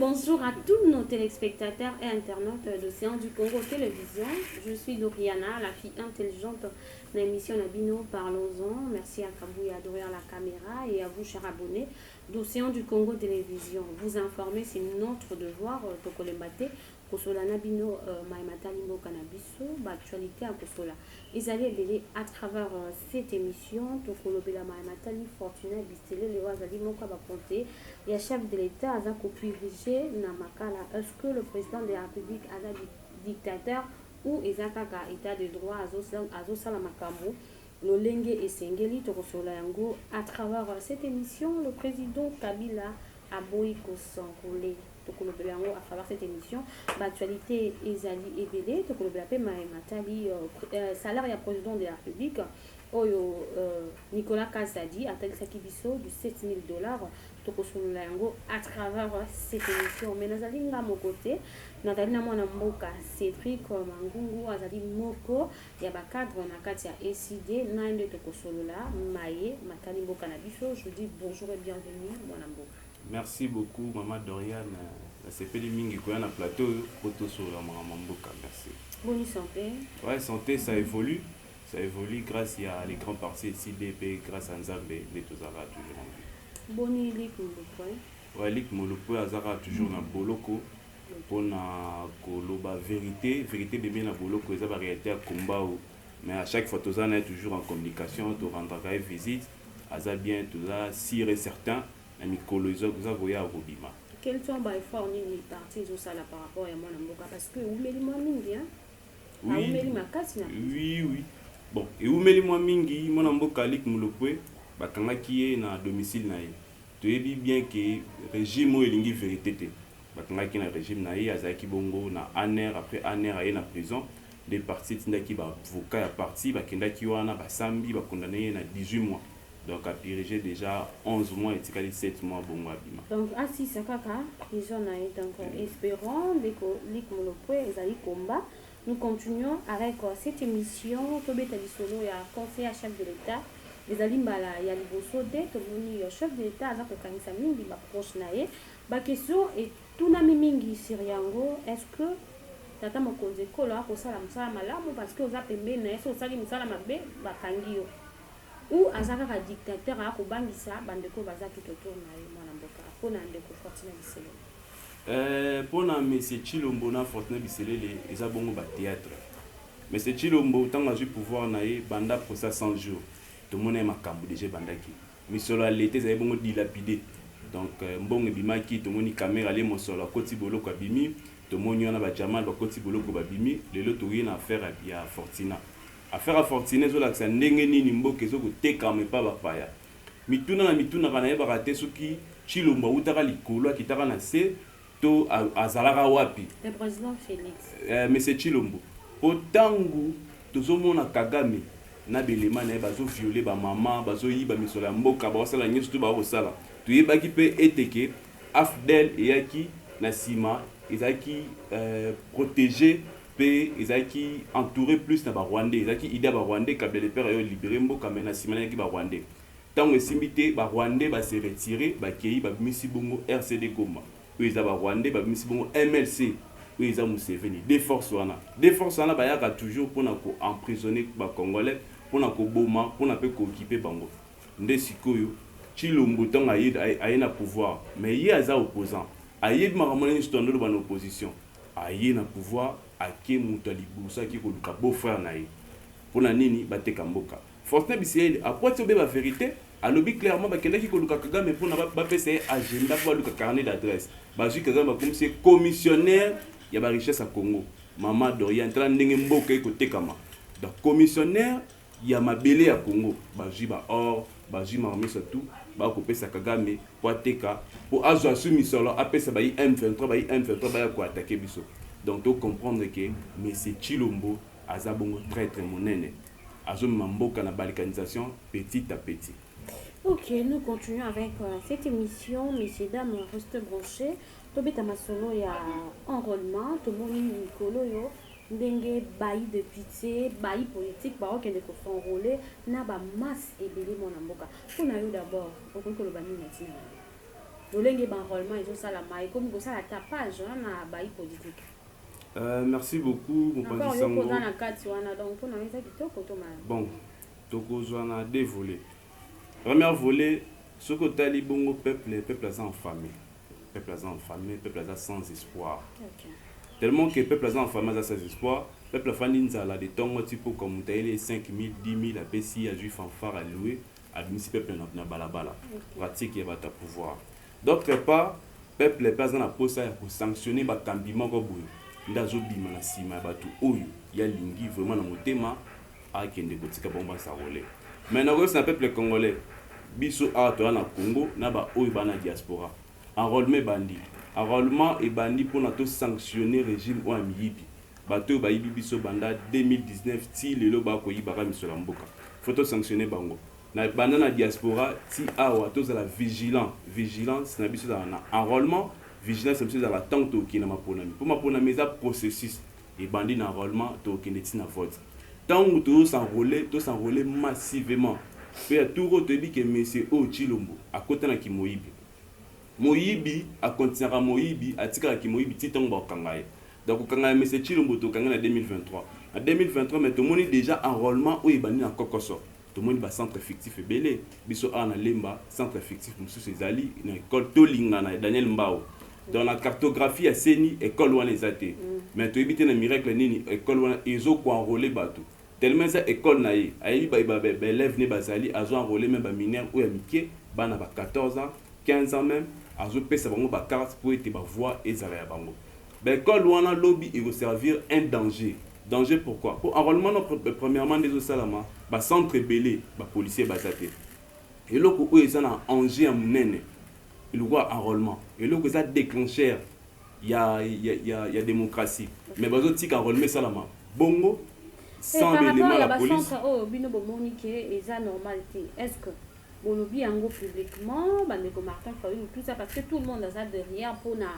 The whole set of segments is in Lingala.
Bonjour à tous nos téléspectateurs et internautes d'Océan du Congo Télévision. Je suis Doriana, la fille intelligente de l'émission na bino Parlons-en. Merci à Kabouya derrière la caméra et à vous, chers abonnés d'Océan du Congo Télévision. Vous informer, c'est notre devoir. Tokolemba te kosola na bino maye matali mboka na biso, baactualité ya kosola ezali ebele à travers cette émission. Tokolobela maye matali Fortuna Biselele oyo azali moko ya baconseiller ya chef de l'État, aza kopurger na Makala. Est-ce que le président de la République aza dictateur ou eza kaka état de droit, azosala makambo lolenge esengeli? Tokosola yango à travers cette émission. Le président Kabila aboyi kos'enrôler, tokolobela yango à travers cette émission. Baactualité ezali ebele. Tokolobela mpe maye matali salaire ya président de la République oyo Nicolas Kazadi atalisaki biso du 7000 $. Tokosolola yango à travers cette émission. Mais nazali nga moko te, nazali na mwana mboka Cédric Mangungu, azali moko ya bacadre na kati ya ECD na ye nde tokosolola maye matali mboka na biso. Je dis bonjour et bienvenue, mwana mboka. Merci beaucoup, mama Doriane. Nasepeli mingi koya na plateau oyo po tosolola makambo ya mboka. Merci. Boni santé? Ouais, santé, ça évolue, ça évolue grâce ya les grands partis ECD mpe grâce à Nzambe nde tozalaka toujours en vie. Boni Lik Mulopwe? Ouais, Lik Molopwe azalaka toujours na boloko mpona koloba vérité. Vérité ebimi na boloko, eza baréalité ya combat o. Mais à chaque fois toza na ye toujours en communication, torendraka ye visite, aza bien. Toza sûr et certain, na mikolo eza koya kobima. Quels sont baeffort nini parti ezosala par rapport ya mwana mboka? Parce que eumeli mwa mingi, hein? Aumeli makasi na Oui, bon, eumeli mwa mingi. Mwana mboka Alik Mulopwe, bakangaki ye na domicile na ye. Toyebi bien ke régime oyo elingi vérité te. Bakangaki na régime na ye, azalaki bongo na ANR. Après ANR, aye na prison nde parti etindaki baavocat ya parti, bakendaki wana, basambi, bakondamner ye na 18 mois. Donc apurgé déjà 11 mois, etikali 7 mois, bongo abima. Donc asisa kaka prison na ye. Donc espérons, ndeko Lik Molopwe, ezali combat. Nous continuons avec cette émission. Tobeta lisolo ya conseil ya chef de l'État. Ezali mbala ya liboso te tomoni chef de l'État aza kokangisa mingi baproche na ye. Baquestion etunami mingi sur yango: est ce que tata mokonzi ekolo akosala mosala malamu parce que oza pembeni na ye, so osali mosala mabe bakangi yo, ou aza kaka dictateur, akobangisa bandeko baza tout autour na ye? Mwana mboka, mpona ndeko Fortuna Biselele. Mpona monsieur Chilombo na Fortuna Biselele, eza bongo bathéâtre. Monsieur Chilombo, ntango azwi pouvoir na ye, banda procès 100 jours, tomoni ye makambo déjà ebandaki. Misolo ya leta ezali bongo dilapidé. Donc mbongo ebimaki, tomoni Kamerhe ale mosolo, akoti boloko, abimi. Tomoni wana bajamal bakoti boloko, babimi. Lelo toye na affaire ya Fortina. Affaire ya Fortina ezolakisa ndenge nini mboka ezokotekama epa bapaya. Mituna na mitunaka, nayebaka te soki Chilombo awutaka likolo, akitaka na se, to azalaka wapi. Le président Félix. Monsieur Chilombo, po ntango tozomona Kagame na belema na ye bazovioler bamama, bazoyiba misolo ya mboka, bakosala nyonso to bakosala, toyebaki mpe eteke AFDL eyaki na nsima, ezalaki protégé mpe ezalaki entouré plus na Barwandais. Ezalaki idée ya Barwandais. Kabila le père ayo libéré mboka, mais na nsima nayaki Barwandais. Ntango esimbi te, Barwandais base retirer, bakei, babimisi bongo RCD Goma oyo eza Barwandais, babimisi bongo MLC oyo eza Museveni. Deux forces wana bayaka toujours mpona koemprisonner Bacongolais, mpona koboma, mpona mpe kooccuper bango. Nde sikoyo Chilombo, ntango aye na pouvoir, mais ye aza opposant, ayebi makambo na nyonso tondoloba na opposition. Aye na pouvoir, ake moto ya liboso ake koluka beau frère na ye. Mpona nini bateka mboka? Fortin Biselele akwati obeba vérité, alobi clairement bakendaki koluka Kagame mpona bapesa ye agenda, mpo baluka carnet d'adresse. Bazwi Kagame, bakomisi ye commissionnaire ya barichesse ya Congo. Mama Dorian, tala ndenge mboka ekotekama. Donc commissionnaire ya mabele ya Congo, bazwi baor, bazwi makambo nyonso tu, bakopesa Kagame mpo ateka, mpo azwa su misolo, apesa bayi M23, bayi M23 baya koattaquer biso. Donc tocomprendre ke monsieur Chilombo aza bongo traître monene, azomema mboka na balkanisation petit à petit. Ok, nous continuons avec cette émission. Messieurs, dames, restez branchés. Tobeta masolo ya enrôlement. Tomoni mikolo yo ndenge bayi député, bayi politique baokende kos'enrôler na bamasse ebele. Mwana mboka, mpona yo d'abord, okoki koloba nini na ntina na yo? Lolenge baenrôlement ezosalama, ekomi kosala tapage na bayi politique. Merci beaucoup, mopanzi sango. Oza na kati wana, donc mpona yo eza kitoko to malamu? Bon, tokozwa na deux volets. Première volet, soki otali bongo peuple, peuple aza affamé, peuple aza affamé, peuple aza sans espoir. Tellement que peuple aza affamé, aza sans espoir, peuple afandi nzala de ntongo ti pokwa. Moto ayeli 5000, 10 000, apesi, azwi fanfare, alloué, abimisi peuple na balabala. Pratique ya bato ya pouvoir. D'autre part, peuple mpe aza na posa ya kosanctionner bakambi moko boye nde azobima na nsima ya bato oyo yalingi vraiment na motema akende kotika bango bas'enrôler. Mais nakoyebisa na peuple congolais, biso awa toya na Congo na baoyo baa na diaspora, enrôlement ebandi. Enrôlement ebandi mpona tosanctionner régime oyo ya miyibi, bato oyo bayibi biso banda 2019 ti lelo, bakoyibaka misolo ya mboka. Faut tosanctionner bango na banda na diaspora ti awa. Tozala vigilant. Vigilance na biso ezala na enrôlement, vigilance na biso ezala ntango tokokende na maponami, mpo maponami eza processus ebandi na enrôlement, tokokende ti na vote. Ntango tozos'enrôler, tos'enrôler massivement. Mpe ya tour oyo, toyebi ke monsieur oyo Tshilombo akotanaki moyibi, moyibi akontinuaka moyibi, atikalaki moyibi ti ntango bakokanga ye. Donc kokanga ya monsieur Tshilombo, tokanga na 2023, na 2023. Mais tomoni déjà enrôlement oyo ebandi na kokoso, tomoni bacentre fictif ebele. Biso awa na Lemba, centre fictif mosusu ezali na école Tolingana ya Daniel Mbao. Donc na cartographie ya CENI, école wana eza te. Mais toyebi te na miracle nini école wana ezokoenrôler bato, tellement eza école na ye, ayebi baélève ne bazali, azo enrôler même bamineur oyo ya mike, bana ba 14 ans, 15 ans même, azopesa bango bacarte mpo ete bavoix ezala ya bango. Baécole wana lobi ekoservir un danger. Danger pourquoi? Po enrôlement no, premièrement, nde ezosalama, bacentre ebele bapolicier baza te. Eloko oyo eza na enjeu ya monene, eloko ya enrôlement, eloko eza déclencheur ya démocratie, mais bazotika enrôlement esalama bongo sans élément ya police. Oyo bino bomoni ke eza normal te, est ce que bolobi yango publiquement, bandeko Martin Fayulu, tout ça? Parce que tout le monde aza derrière mpona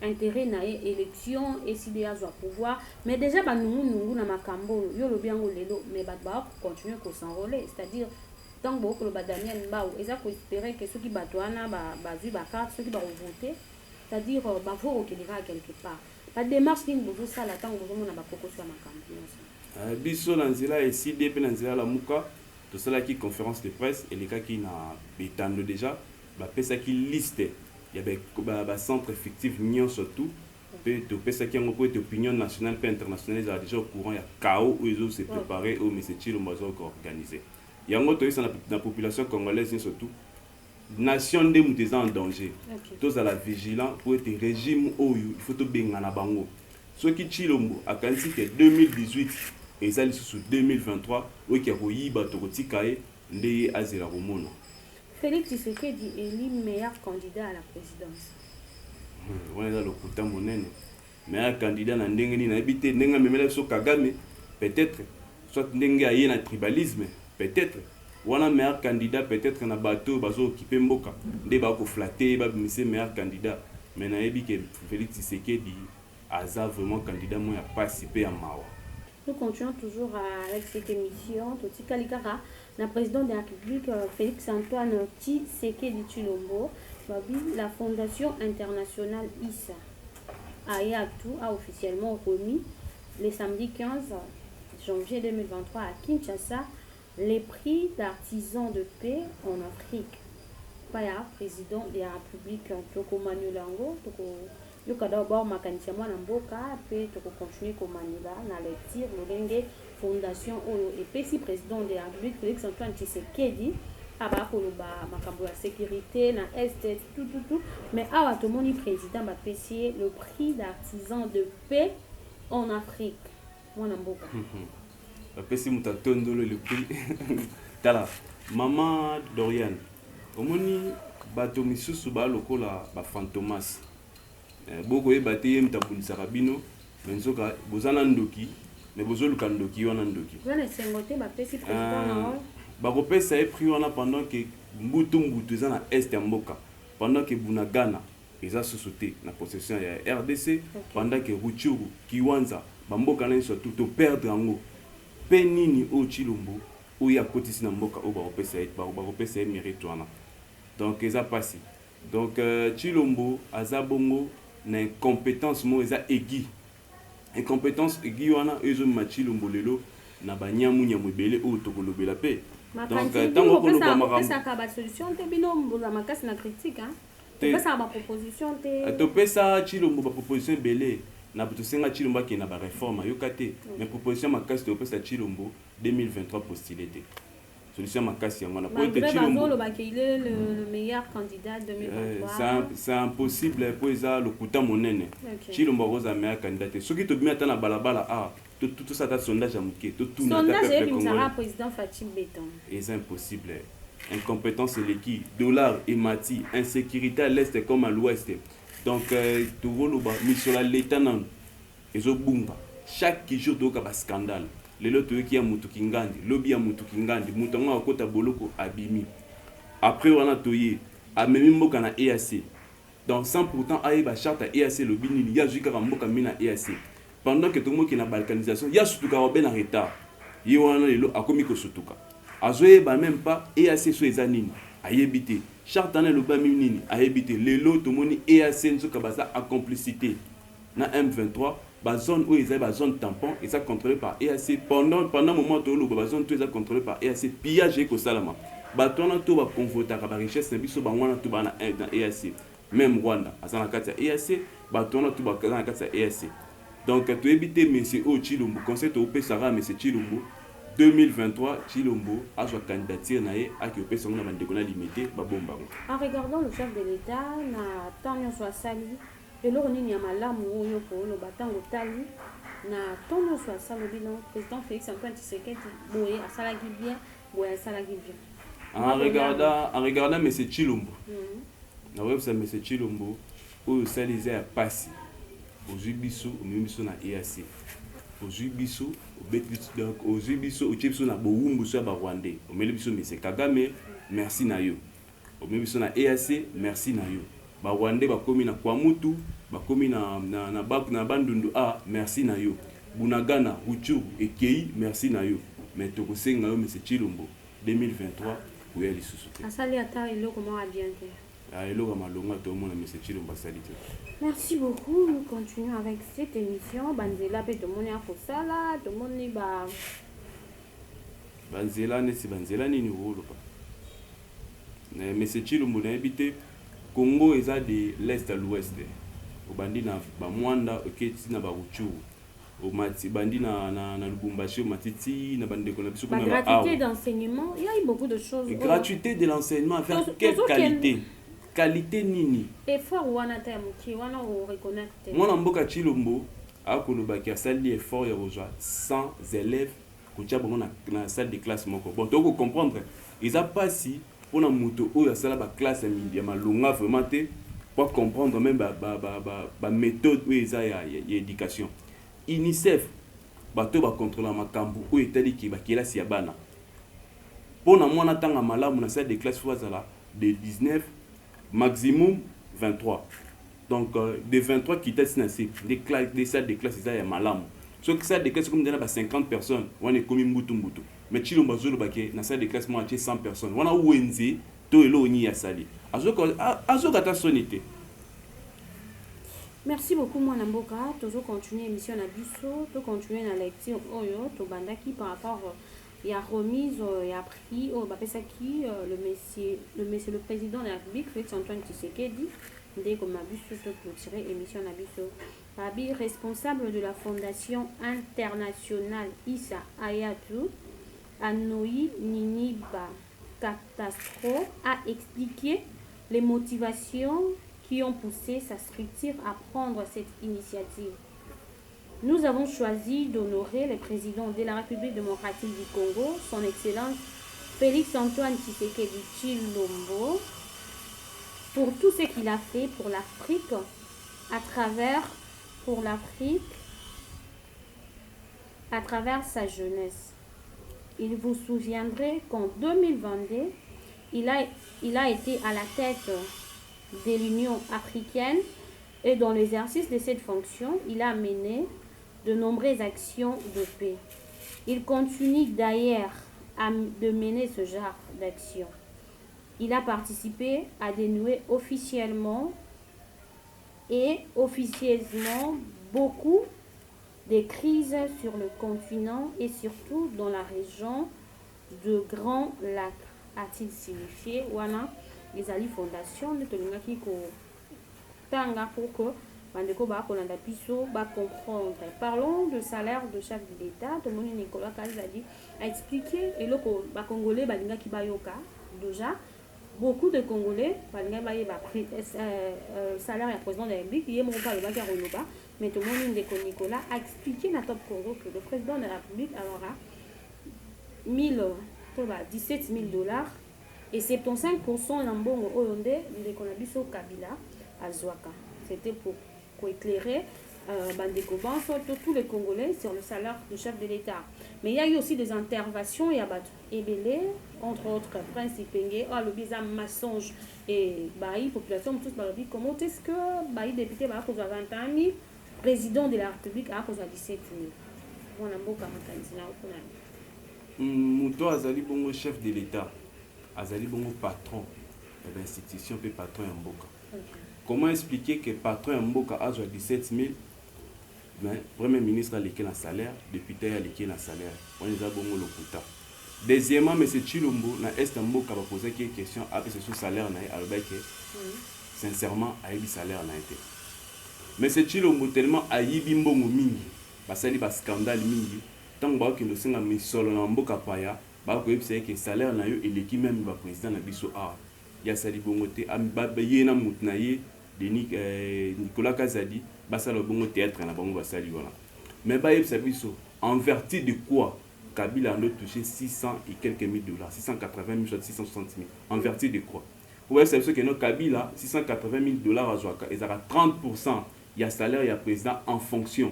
intérêt na ye, élection esili, azwa pouvoir. Mais déjà banungunungu na makambo oyo yo olobi yango lelo, mais bato bakocontinue kos'enrôler. C'est-à-dire ntango bokoloba Daniel Mbau, eza koespérer ke soki bato wana bazwi bacarte, soki bakovote, c'est-à-dire bavo kokende kaka quelque part. Badémarche nini bozosala ntango bozomona bakokoso ya makambo nyonso? Biso na nzela ya ECiDé mpe na nzela ya Lamuka, tosalaki conférence de presse elekaki na betando. Déjà bapesaki liste ya bacentre fictif nyonso tout, mpe topesaki yango mpo ete opinion nationale mpe internationale ezala déjà au courant ya chaos oyo ezose préparer, oyo monsieur Tshilombo azokoorganiser yango. Toyesa na population congolaise nyonso tout, nation nde moto eza en danger. Tozala vigilant mpo ete régime oyo, il faut tobengana bango. Soki Tshilombo akanisi ke 2018 eza lisusu 2023, oyo ya koyiba, tokotika ye nde ye azela komona. Félix Tshisekedi élu meilleur candidat à la présidence. Wana eza lokuta monene. Meilleur candidat na ndenge nini? Nayebi te. Ndenge amemela biso Kagame, peut-être, soit ndenge aye na tribalisme, peut-être wana meilleur candidat. Peut-être na bato oyo bazookipe mboka nde bakoflatter, babimise meilleur candidat. Mais nayebi ke Félix Tshisekedi aza vraiment candidat moko ya pasi mpe ya mawa. Nous continuons toujours avec cette émission. Totikali kaka na président de la République Félix Antoine Tshisekedi Tshilombo. Babi, la Fondation internationale ISA Ayatou a officiellement remis le samedi 15 janvier 2023 à Kinshasa les prix d'artisans de paix en Afrique. Paya président de la République, tokomanyola yango, tokoyoka d'abord makanisi ya mwana mboka mpe tokocontinue komanyola na lecture lolenge fondation oyo epesi président de la République Félix Antoine Tshisekedi. Aba koloba makambo ya sécurité na Est, tout tout tout, mais awa tomoni président bapesi ye le prix d'artisan de paix en Afrique. Mwana mboka. Bapesi moto atondolo le prix. Tala, mama Doriane, omoni bato misusu baa lokola bafantomas. Bokoyeba te ye moto abundisaka bino, me nzoka boza na ndoki, me bozoluka ndoki wana ndoki. Eza na esengo te bapesi président na oyo. Bakopesa ye prix wana pendant ke mbutu mbutu eza na Est ya mboka, pendant ke Bunagana eza susu te na possession ya RDC, pendant ke Rutshuru, Kiwanza, bamboka na nyonso tu toperdre yango. Mpe nini oyo Tshilombo oyo akotisi na mboka oyo bakopesa ye mérite wana? Donc eza mpasi. Donc Tshilombo aza bongo na incompetence moko eza aiguë. Incompetence aiguë wana oyo ezomema Tshilombo lelo na banyamunyamu ebele oyo tokolobela mpe. Donc ntango okoloba makambo, Opesaka basolution te. Bino boza makasi na critique, hein? Topesaka baproposition te. Topesa Tshilombo baproposition ebele na tosenga Tshilombo akende na baréforme, ayoka te. Mais proposition makasi topesa Tshilombo, 2023 postule te. Solution makasi yango wana, po ete Tshilombo, bazolobaka il est le meilleur candidat 2023. C'est impossible, po eza lokuta monene. Tshilombo akozala meilleur candidat te. Soki tobimi ata na balabala a tosala ata sondage ya moke, totuna ata peuple congolais. Président Fatshi Béton. Eza impossible. Incompétence eleki, dollar emati, insécurité à l'est comme à l'ouest. Donc tokoloba misolo ya leta nanu ezobunga. Chaque jour toyoka bascandale. Lelo toyoki ya mutu kingandi, lobi ya mutu kingandi. Moto yango akota boloko, abimi. Après wana toye amemi mboka na EAC, donc sans pourtant ayeba charte ya EAC elobi nini. Ye azwi kaka mboka mi na EAC pendant que tokomoki na balkanisation. Ye asutukaka obe na retard. Ye wana lelo akomi kosutuka, azoyeba même pas EAC so eza nini, ayebi te charte wana elobami nini, ayebi te. Lelo tomoni EAC nzoka baza en complicité na M23. Bazone oyo ezali bazone tampon eza contrôlé par EAC. Pendant moment toloba, bazone to eza contrôlé par EAC, pillage ekosalama. Bato wana to baconvoitaka barichesse na biso, bango wana to baa na EAC. Même Rwanda aza na kati ya EAC. Bato wana to baza na kati ya EAC. Donc toyebi te monsieur oyo Tshilombo. Conseil topesaka monsieur Tshilombo, 2023 Tshilombo azwa candidature na ye, aki opesa yango na bandeko na Limete, babomba yango. En regardant le chef de l'État na temps nyonso asali, eloko nini ya malamu oyo koloba ntango otali na temps nyonso asali bino président Félix Antoine Tshisekedi, boye asalaki bien, boye asalaki bien? En regardant monsieur Tshilombo, nakoyebisa monsieur Tshilombo, oyo osali eza ya pasi. Ozwi biso, omemi biso na EAC, ozwi biso, obeti biso, donc ozwi biso, otie biso na bowumbu so ya barwandais. Omeli biso monsieur Kagame, merci na yo. Omemi biso na EAC, merci na yo. Barwandais bakomi na Kwamutu, bakomi na Bandundu a, merci na yo. Bunagana, Rutshuru ekei, merci na yo. Mais tokosenga yo, monsieur Tshilombo, 2023 koya lisusu te. Asali ata eloko moko ya bien te? Ah, eloko ya malonga tomona monsieur Tshilombo asali te. Merci beaucoup. Nous continuons avec cette émission. Banzela mpe tomoni ya kosala, tomoni ba Banzela neti banzela nini okoloba? Monsieur Tshilombo, nayebi te. Congo eza de l'est à l'ouest. Obandi na bamwanda, oketi na baRutshuru, omati, bandi na Lubumbashi, omati ti na bandeko na biso kuna. Gratuité d'enseignement, il y a eu beaucoup de choses. Gratuité de l'enseignement vers quelle qualité? Qualité nini? Effort wana ta ya moke wana oreconnaître te? Mwana mboka Tshilombo akolobaki asali effort ya kozwa 100 élèves, kotia bango na salle de classe moko. Bon, tokocomprendre, eza mpasi mpona moto oyo asala baclasse ya malonga vraiment te po comprendre même baméthode oyo eza ya éducation. UNICEF, bato oyo bakontrola makambo oyo etaliki bakelasi ya bana, mpo na mwana ntanga malamu na salle de classe, faut azala de 19, maximum 23. Donc de 23 kita ti na se nde salle de classe eza ya malamu. Soki salle de classe ekomi na ba 50 personnes, wana ekomi mbutu mbutu. Mais Tshilombo azoloba ke na salle de classe moko atie 100 personnes. Wana wenze to eloko nini asali? Azoka ata soni te. Merci beaucoup, mwana mboka. Tozocontinue émission na biso, tocontinue na lecture oyo tobandaki par rapport ya remise ya prix oyo bapesaki le monsieur le président de la République Félix Antoine Tshisekedi. Nde koma biso toclôturer émission na biso. Babi responsable de la Fondation internationale Issa Hayatou, Anoyi Niniba Catastro, a expliqué les motivations qui ont poussé sa structure à prendre cette initiative. Nous avons choisi d'honorer le président de la République démocratique du Congo, son Excellence Félix Antoine Tshisekedi Tshilombo, pour tout ce qu'il a fait pour l'Afrique à travers sa jeunesse. Il vous souviendrez qu'en 2022, il a été à la tête de l'Union africaine et dans l'exercice de cette fonction, il a mené de nombreuses actions de paix. Il continue d'ailleurs de mener ce genre d'actions. Il a participé à dénouer officiellement et officieusement beaucoup de crises sur le continent et surtout dans la région de Grands Lacs, a-t-il signifié. Wana ezali fondation nde tolingaki kotanga pour que bandeko bakolanda biso bacomprendre. Parlons de salaire de chef de l'État. Tomoni Nicolas Kazadi a expliqué eloko bacongolais balingaki bayoka. Déjà beaucoup de Congolais balingaki bayeba salaire ya président de la République. Ye moko mpe alobaki ya koloba, mais tomoni ndeko Nicolas a expliqué na Top Congo que le président de la République aura 1000 to ba 17 000 $ et 75 % na mbongo oyo nde ndeko na biso Kabila azwaka. C'était pour koéclairer bandeko banso to tous les Congolais sur le salaire du chef de l'État. Mais il y a eu aussi des interventions ya bato ebele, entre autres Prince Ipenge oyo alobi eza mensonge et bayi population mosusu balobi: comment est ce que bayi député bakozwa 21 000, président de la République akozwa 17 000? Mwana mboka, makanisi na mpona? Moto azali bongo chef de l'État, azali bongo patron ya bainstitution mpe patron ya mboka. Comment expliquer que patron ya mboka azwa 17 000, mais premier ministre aleki na salaire, député aleki na salaire? Wana eza bongo lokuta. Deuxièmement, monsieur Tshilombo, na est ya mboka, bapozaki ye question apesa so salaire na ye. Alobaki sincèrement ayebi salaire na ye te. Monsieur Tshilombo, tellement ayibi mbongo mingi, basali bascandale mingi, ntango bakokende kosenga misolo na mboka paya, bakoyebisa ye ke salaire na yo eleki même baprésident na biso awa. Ye asali bongo te. Ye na motu na ye Denis Nicolas Kazadi basala bongo théâtre na bango basali wana. Mais bayebisa biso en vertu de quoi Kabila ando touché 600 et quelques mille dollars, 680 000 soit 660 000. En vertu de quoi? Po bayebisa biso ke no Kabila, 680 000 $ azwaka ezalaka 30 % ya salaire ya président en fonction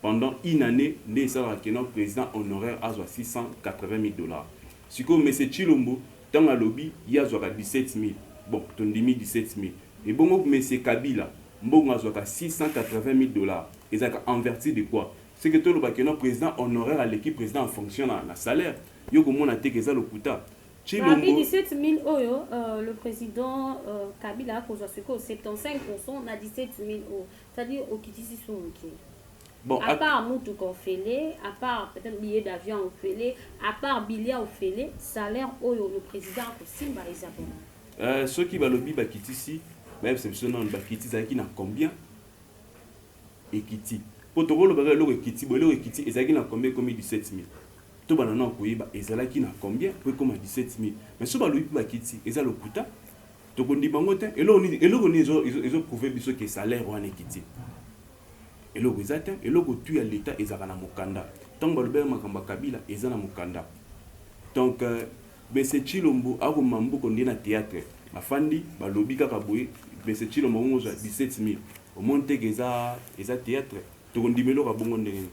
pendant une année, nde esalaka ke no président honoraire azwa 680 000 $. Sikoyo monsieur Tshilombo, ntango alobi ye azwaka 17 000, bon, tondimi 17 000. Ebongo monsieur Kabila, mbongo azwaka 680 000 $, ezalaka en vertu de quoi? C'est que tolobaki no président honoraire aleki président en fonction na salaire. Yo komona te ke eza lokuta? Tshilombo 17 000 oyo le président Kabila akozwa sikoyo 75 % na 17 000 oyo, c'est-à-dire okitisi so moke. Bon, à part mutuka ofele, à part peut-être billet d'avion ofele, à part billet ofele, salaire oyo le président akosimba eza bon. Soki balobi bakitisi, bayebisa biso nano bakiti ezalaki na combien, ekiti. Mpo tokolobaka eloko ekiti boye, eloko ekiti ezalaki na combien, ekomi 17 000? Tobanda na koyeba ezalaki na combien po ekóma 17 000. Mais so balobi mpe bakiti, eza lokuta, tokondima yango te. Eloko nini ezoprouve biso ke salaire wana ekiti? Eloko eza te. Eloko tu ya leta ezalaka na mokanda. Ntango balobaki makambo ya Kabila, eza na mokanda. Donc monsieur Tshilombo akoma mbuko nde na théâtre, bafandi balobi kaka boye, monsieur Tshilombo bongo ozwa 17 000. Omoni teke eza théâtre. Tokondima eloko ya bongo ndenge nini?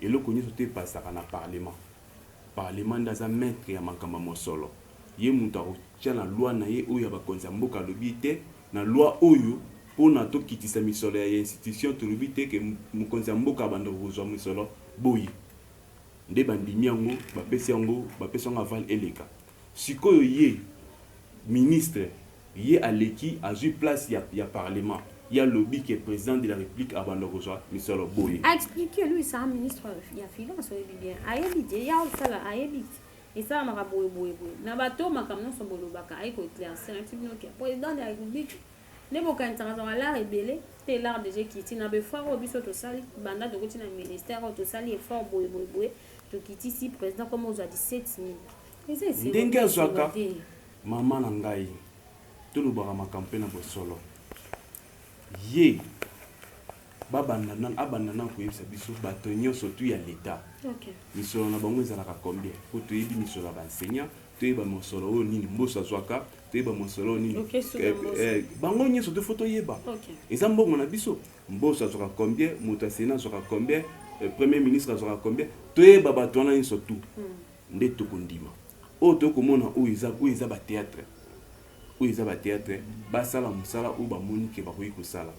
Eloko nyonso to epasaka na parlement. Parlement nde aza maître ya makambo ya mosolo. Ye moto akotia na loi na ye oyo ya bakonzi ya mboka. Alobi te na loi oyo mpona tokitisa misolo ya institution, tolobi te ke mokonzi ya mboka abanda kozwa misolo boye. Nde bandimi yango, bapesi yango aval, eleka. Sikoyo ye ministre, ye aleki, azwi place ya parlement, ye alobi ke président de la République abanda kozwa misolo boye. Expliquer, lui c'est un ministre ya finance, oyebi bien, ayebi te ya osala, ayebi esalamaka boye boye boye na bato. Makambo nyonso bolobaka, aye koéclaircir na ti bino ke président de la République nde bokanisaka azwaka l'argent ebele te. L'argent déjà ekiti na baeffort oyo biso tosali banda tokoti na ministère oyo, tosali effort boye boye boye, tokitisi président comme ozwa 17 000. Eza esengo Ndenge te, azwaka. esengo te. Mama na ngai, tolobaka makambo mpe na bosolo. Ye babanda nanu, abanda nanu koyebisa biso bato nyonso tu ya leta misolo na bango ezalaka combien, po toyebi misolo ya baenseignant, toyeba mosolo oyo nini Mboso azwaka, toyeba mosolo oyo nini Ok, suka Mboso. Bango nyonso to faut toyeba. Eza mbongo na biso. Mboso azwaka combien, moto ya sénat azwaka combien, premier ministre azwaka combien? Toyeba bato wana nyonso tu nde tokondima oyo tokomona. Oyo eza bathéâtre, oyo eza bathéâtre. Basala mosala oyo bamoni ke bakoki kosala.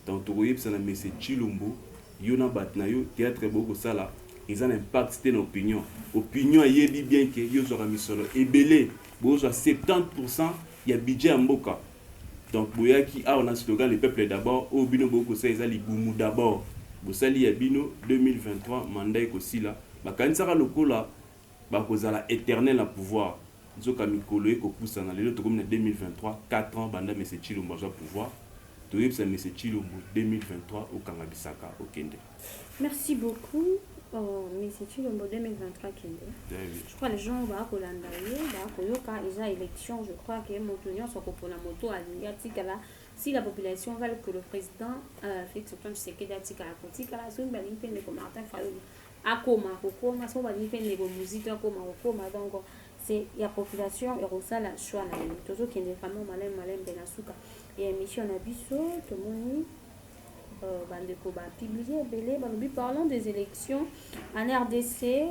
Donc tokoyebisa na monsieur Tshilombo, yo na bato na yo, théâtre bokoki kosala eza na impact te na opinion. Opinion ayebi bien ke yo ozwaka misolo ebele, bozwa 70. ya budget ya mboka. Donc boyaki awa na slogan "Le peuple d'abord". Oyo bino bokosala eza libumu d'abord. Bosali ya bino, 2023 mandat ekosila. Bakanisaka lokola bakozala éternel na pouvoir, nzoka mikolo ekopusana. Lelo tokomi na 2023, 4 ans banda Mese Tshilombo azwa pouvoir. Toyebisa Mese Tshilombo, 2023 okanga bisaka, okende. Merci beaucoup. Oh, Monsieur Tshilombo, 2023 kende. Je crois les gens bakolanda ye, bakoyoka. Eza élection, je crois que moto nyonso akopona moto alingi atikala. Si la population veut que le président Félix Antoine Tshisekedi atikala, kotikala. Soki balingi mpe ndeko Martin Fayulu akoma, kokoma. Soki balingi mpe ndeko Muzito akoma, kokoma. Donc c'est ya population ekosala choix na ye. Tozokende vraiment malembe malembe na suka ya émission na biso. Tomoni bandeko bapublie ebele, balobi: "Parlons des élections en RDC.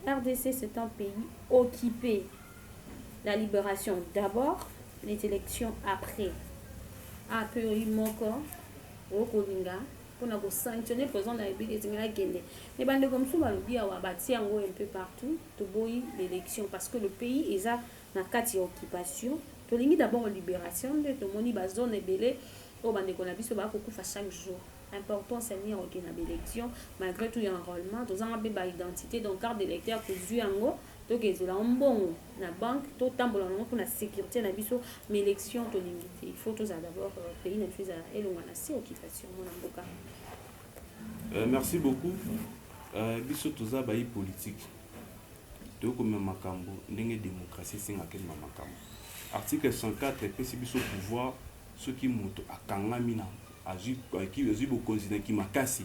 RDC, c'est un pays occupé. La libération d'abord, les élections après." Ape oyi moko okolinga mpona kosanctionner président de la République, esengeli akende. Mais bandeko mosusu balobi awa, batie yango un peu partout: toboyi l'élection parce que le pays eza na kati ya occupation. Tolingi d'abord libération. Nde tomoni bazone ebele oyo bandeko na biso bakokufa chaque jour. Importance ya nini ya kokende na baélection malgré tout ya enrôlement? Tozanga mpe baidentité, donc carte d'électeur tozwi yango, tokezela mbongo na banque, totambola nango mpona sécurité na biso. Mais élection tolingi te. Il faut tozala d'abord pays na biso ezala elongwa na se occupation. Mwana mboka. Merci beaucoup. Biso toza bayi politique, tokomema makambo ndenge démocratie esengaka emema makambo. Article 104 epesi biso pouvoir: soki moto akangami na azwi bokonzi na makasi,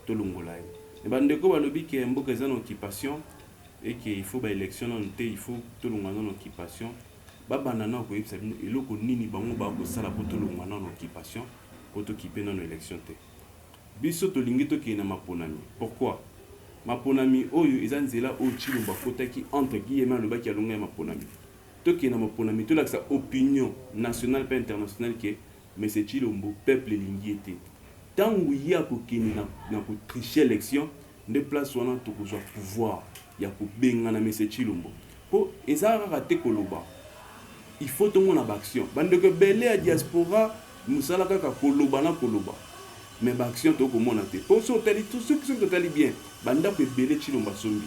tolongola ye. Me bandeko balobi ke mboka eza na occupation et que il faut baélection nano te, il faut tolongwa nano occupation. Babanda nano koyebisa bino eloko nini bango bakosala mpo tolongwa nano occupation, mpo tokipe nano élection te. Biso tolingi tokende na maponami. Pourquoi maponami? Oyo eza nzela oyo Tshilombo akotaki, entre guillemets, alobaki alonga ya maponami. Tokende na maponami, tolakisa opinion nationale mpe internationale ke Monsieur Tshilombo, peuple elingi ye te. Ntango ye akokende na kotriche élection, nde place wana tokozwa pouvoir ya kobengana Monsieur Tshilombo. Mpo eza kaka te koloba, il faut tomona baaction. Bandeko ebele ya diaspora, mosala kaka koloba na koloba, mais baaction tokomona te. Mpo soki otali, soki totali bien, bandako ebele Tshilombo asombi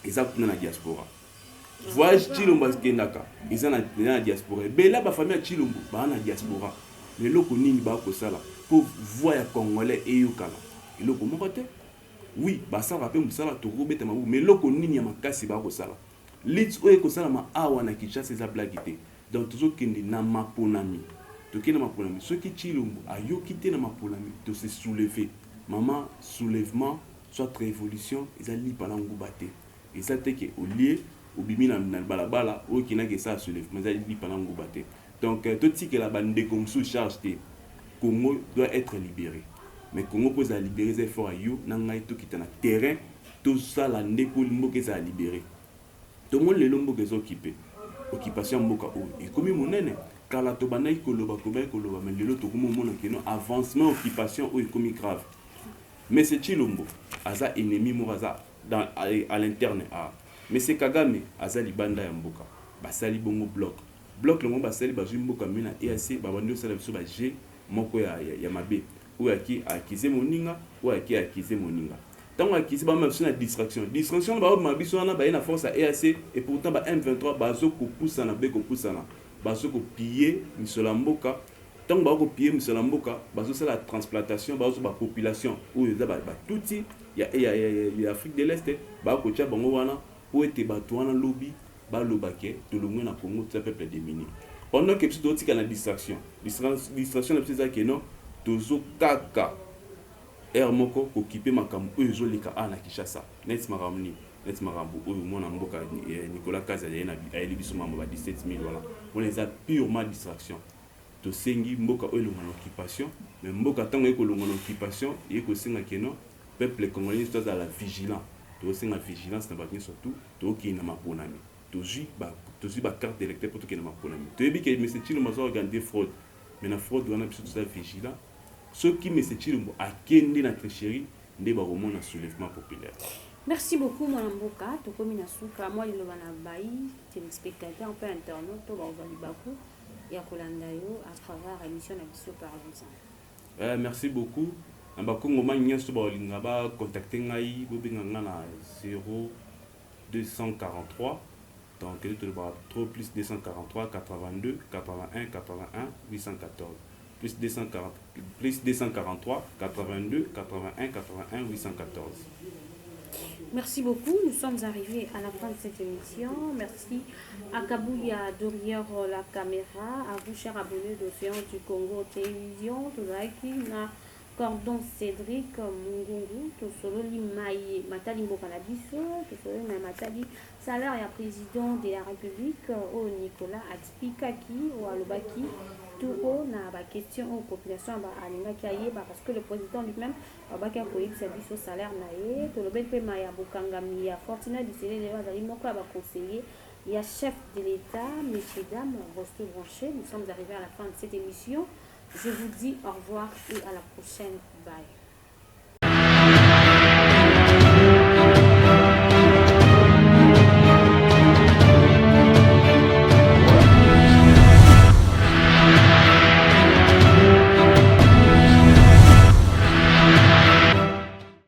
eza kuna na diaspora. Voyage Tshilombo akendaka eza na diaspora. Ebele bafamille ya Tshilombo baa na diaspora. Mais eloko nini bakosala mpo voix ya Congolais eyokana? Eloko moko te. Oui, basalaka mpe mosala, tokobeta maboko, mais eloko nini ya makasi bakosala? Lutte oyo ekosalama awa na Kinshasa eza blague te. Donc tozokende na maponami, tokende na maponami. Soki Tshilombo ayoki te na maponami, tose soulever. Mama, soulèvement soit révolution eza lipa na nguba te. Eza te ke olie, obimi na balabala, oyo okendaki esala soulèvement. Eza lipa na nguba te. Donc totikela bandeko mosusu charge te. Congo doit être libéré. Mais Congo mpo ezala libéré, eza effort ya yo na ngai. Tokita na terrain, tosala nde mpo mboka ezala libéré. Tomoni lelo mboka eza occupé. Occupation ya mboka oyo ekomi monene. Kala tobandaki koloba, tobandaki koloba, mais lelo tokomi omona que non, avancement occupation oyo ekomi grave. Mais c'est Tshilombo aza ennemi moko aza à l'interne. A mais c'est Kagame aza libanda ya mboka. Basali bongo bloc, bloc longo basali, bazwi mboka mi na EAC, babandi osala biso baje moko ya mabe. Oyo aki akize moninga, oyo aki akize moninga. Ntango akisi, bamema biso na distraction. Distraction baobima biso wana, baye na force ya EAC. Et pourtant ba M23 bazokopusana be kopusana, bazokopiller misolo ya mboka. Ntango bakopiller misolo ya mboka, bazosala transplantation, bazozwa bapopulation oyo eza Batutsi ya Afrique de l'Est, bakotia bango wana mpo ete bato wana lobi baloba ke tolongwe na Congo, toza peuple démuni. Pendant ke biso tozotika na distraction. Distraction na biso eza ke non, tozo kaka aire moko kokipe makambo oyo ezoleka awa na Kinshasa. Neti makambo nini? Neti makambo oyo mwana mboka Nicolas Kazi ayeli biso, mambo ba 17 000 wana. Wana eza purement distraction. Tosengi mboka oyo elongwa na occupation. Mais mboka ntango ekolongwa na occupation, eye kosenga que non, peuple congolais nyonso tozala vigilant. Tokosenga vigilance na bato nyonso tu. Tokokende na maponami, tozwi bacarte d'électeur mpo tokende na maponami. Toyebi ke Monsieur Tshilombo aza organiser fraude, mais na fraude wana biso toza vigilant. Soki Monsieur Tshilombo akende na tricherie, nde bakomona soulèvement populaire. Merci beaucoup, mwana mboka. Tokomi na suka. Mwa liloba na bai téléspectateur mpe internaute to bazwa libaku ya kolanda yo à travers émission na biso Parlons-en. Merci beaucoup na bakongomani nyonso baolinga bacontacte ngai. Bobenga nga na 0243, donc tolobaka trop, plus 243 82 81 81 814, plus 240, plus 243 82 81 81 814. Merci beaucoup. Nous sommes arrivés à la fin de cette émission. Merci à Kabouya derrière la caméra, à vous, chers abonnés d'Océan du Congo Télévision, tozalaki na Cordon Cédric Mungungu, tosololi mai matali mboka na biso, tosololi mai matali salaire ya président de la République oyo Nicolas atipikaki, oyo alobaki tout haut na baquestion oyo population alingaki ayeba, parce que le président lui-même abaki akoyebisa biso salaire na ye. Tolobeli mpe ma ya bokangami ya Fortunat Biselele, oyo azali moko ya baconseiller ya chef de l'État. Messieurs, dames, restez branchés. Nous sommes arrivés à la fin de cette émission. Je vous dis au revoir et à la prochaine. Bye.